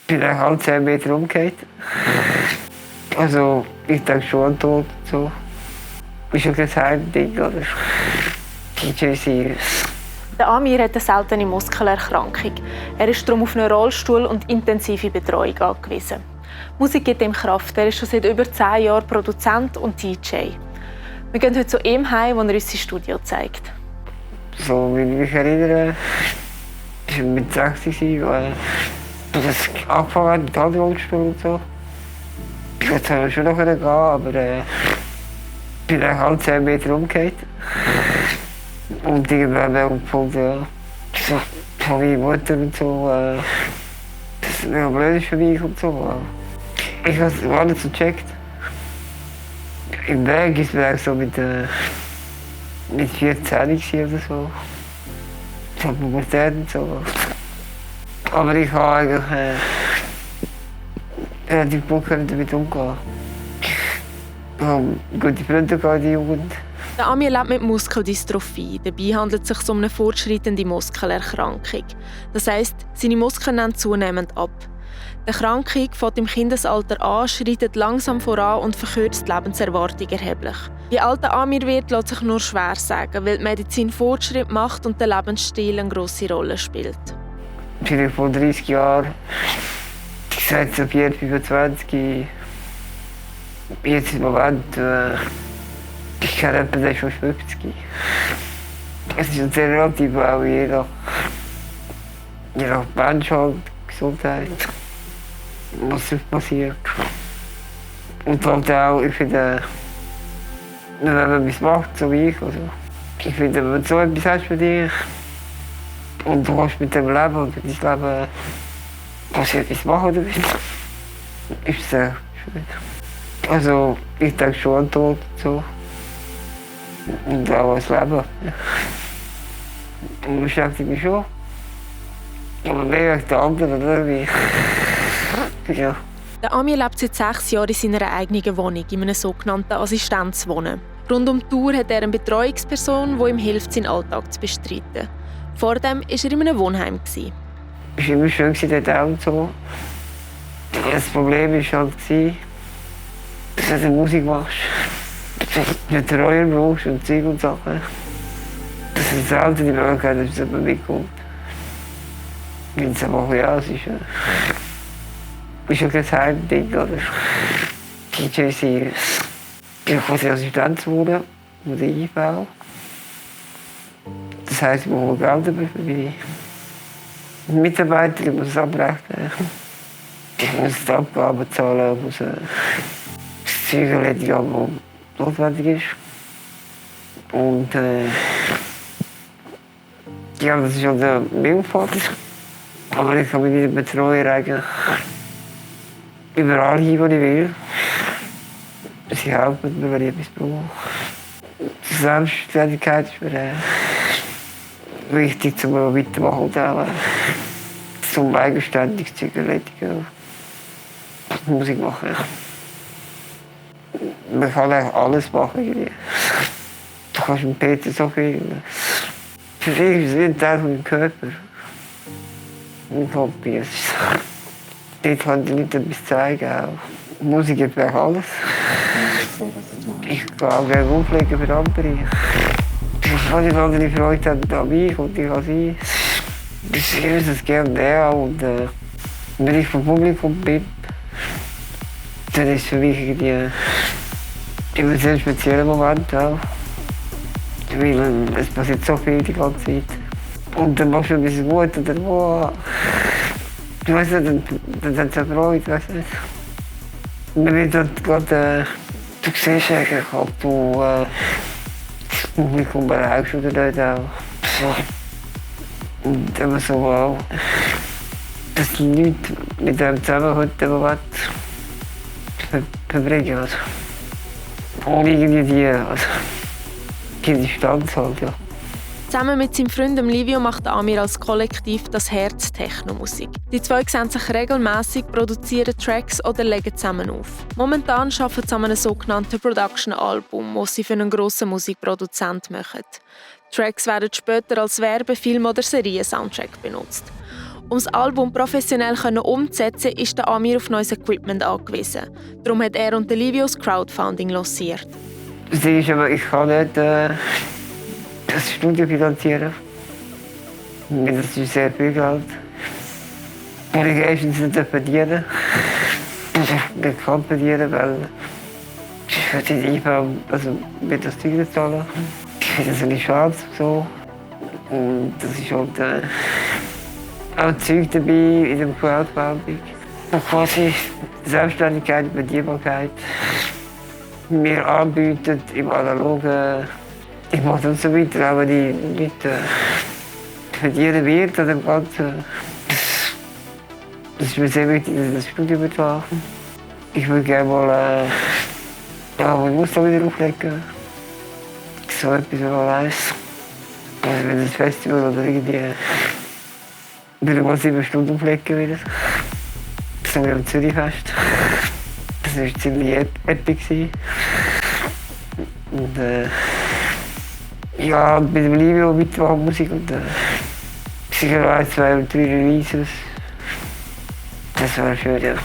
bin dann halt 10 Meter umgekehrt. Also, ich denke schon an Tod und so. Ist ja kein Heimding, oder? DJ Sirius. Der Amir hat eine seltene Muskelerkrankung. Er ist darum auf einen Rollstuhl und intensive Betreuung angewiesen. Musik gibt ihm Kraft. Er ist schon seit über 10 Jahren Produzent und DJ. Wir gehen heute zu ihm heim, wo er uns sein Studio zeigt. So, wie ich mich erinnere, ich war mit 60, weil das angefangen hat mit Handrollstuhl und so. Ich wollte schon noch gehen, aber ich bin dann halt 10 Meter umgekehrt. Und irgendwann habe ich gefunden, ja, so, von meiner Mutter und so, dass es mega blöd ist für mich und so. Ich habe es gar nicht so gecheckt. Im Weg ist mir so mit 14 oder so. Ich habe Pubertät und so. Aber ich habe eigentlich relativ gut damit umgehen. Ich habe gute Freunde in der Jugend. Der Amir lebt mit Muskeldystrophie. Dabei handelt es sich um eine fortschreitende Muskelerkrankung. Das heisst, seine Muskeln nehmen zunehmend ab. Die Erkrankung fängt im Kindesalter an, schreitet langsam voran und verkürzt die Lebenserwartung erheblich. Wie alt der Amir wird, lässt sich nur schwer sagen, weil die Medizin Fortschritt macht und der Lebensstil eine grosse Rolle spielt. Vielleicht vor 30 Jahren, ich sage so 25, jetzt im Moment, ich kenne jemanden, der ist schon 50. Es ist sehr relativ auch je nach Mensch halt, Gesundheit, was passiert. Und halt auch, ich finde, wenn man etwas macht, so wie ich, also, ich finde, wenn du so etwas hast für dich und du kannst mit dem leben und mit deinem Leben kannst du etwas machen oder willst, ist es sehr schön. Also, ich denke schon an Tod und so. Und auch ans Leben. Und beschäftigt mich schon. Aber mehr als der andere, oder? Ja. Der Amir lebt seit 6 Jahren in seiner eigenen Wohnung, in einem sogenannten Assistenzwohnen. Rund um die Tour hat er eine Betreuungsperson, die ihm hilft, seinen Alltag zu bestreiten. Vor dem war er in einem Wohnheim. Es war immer schön dort auch und so. Das Problem war halt, dass du Musik machst. Nicht Betreuer brauchst und Zeug und Sachen. Das ist selten die Möglichkeit, dass jemand mitkommt. Weil es einfach, ja, es ist ja kein Heimding, oder? DJ Sirius. Ich habe quasi Assistenz wohnen, mit der IV. Das heisst, ich brauche Geld dafür für meine Mitarbeiter, ich muss es abrechnen. Ich muss die Abgaben zahlen, ich muss das Zeug erledigen, was notwendig ist. Und ja, das ist halt mein Umfang. Aber ich kann mich wieder betreuen eigentlich überall hin, wo ich will. Sie helfen mir, wenn ich etwas brauche. Die Selbstständigkeit ist mir wichtig, um weitermachen und auch zum eigenständig zu erledigen. Musik machen. Man kann eigentlich alles machen. Irgendwie. Du kannst mit Peter so viel. Für mich ist es wie ein Teil von meinem Körper. Mein Hobby. Dort kann die Leute etwas zeigen. Auch. Musik gibt mir alles. Ich kann auch gerne auflegen für andere. Ich kann nicht andere Freude haben an mich und ich an sie. Ich höre das gerne auch. Und wenn ich vom Publikum bin, dann ist es für mich irgendwie immer ein sehr spezieller Moment auch. Weil es passiert so viel die ganze Zeit. Und dann machst du ein bisschen Mut und dann, wow. Du weißt nicht, dann hat es eine Freude, weißt du. Und dann wird dort gerade, du siehst eigentlich, ob du das Publikum bereichst oder nicht auch. So. Und immer so, wow. Dass die Leute mit dem zusammen heute Moment verbringen. Also. Ohne irgendwie die Distanz halt, ja. Zusammen mit seinem Freund Livio macht Amir als Kollektiv das Herz Techno-Musik. Die zwei sehen sich regelmässig, produzieren Tracks oder legen zusammen auf. Momentan arbeiten sie an einem sogenannten Production-Album, das sie für einen grossen Musikproduzent machen. Tracks werden später als Werbefilm oder Serien-Soundtrack benutzt. Um das Album professionell umzusetzen, ist der Amir auf neues Equipment angewiesen. Darum hat er und Livio das Crowdfunding lanciert. Das Ding ist aber, ich kann nicht das Studio finanzieren. Das ist sehr viel Geld. Und ich erstens nicht verdienen. Ich nicht kann verdienen, weil ich würde nicht einfach mit das Zeug zahlen. Ich finde das nicht schade. So. Und das ist halt auch Zeug dabei in dem Crowdfunding. Und quasi Selbstständigkeit, Bedienbarkeit mir anbietet im Analogen. Ich mache dann so weiter, aber die Leute verdienen wird an dem Ganzen. Das ist mir sehr wichtig, dass ich das Studio betreibe. Ich würde gerne mal ich muss da wieder auflegen. So etwas, wenn man weiss. Also wenn das Festival oder irgendwie wieder mal 7 Stunden auflegen wieder. So wie am Zürichfest. Das war ziemlich epic. Und ja, mit dem Livio mitmachen Musik und sicher 1, 2 und 3 Releases. Das wäre schön, ja.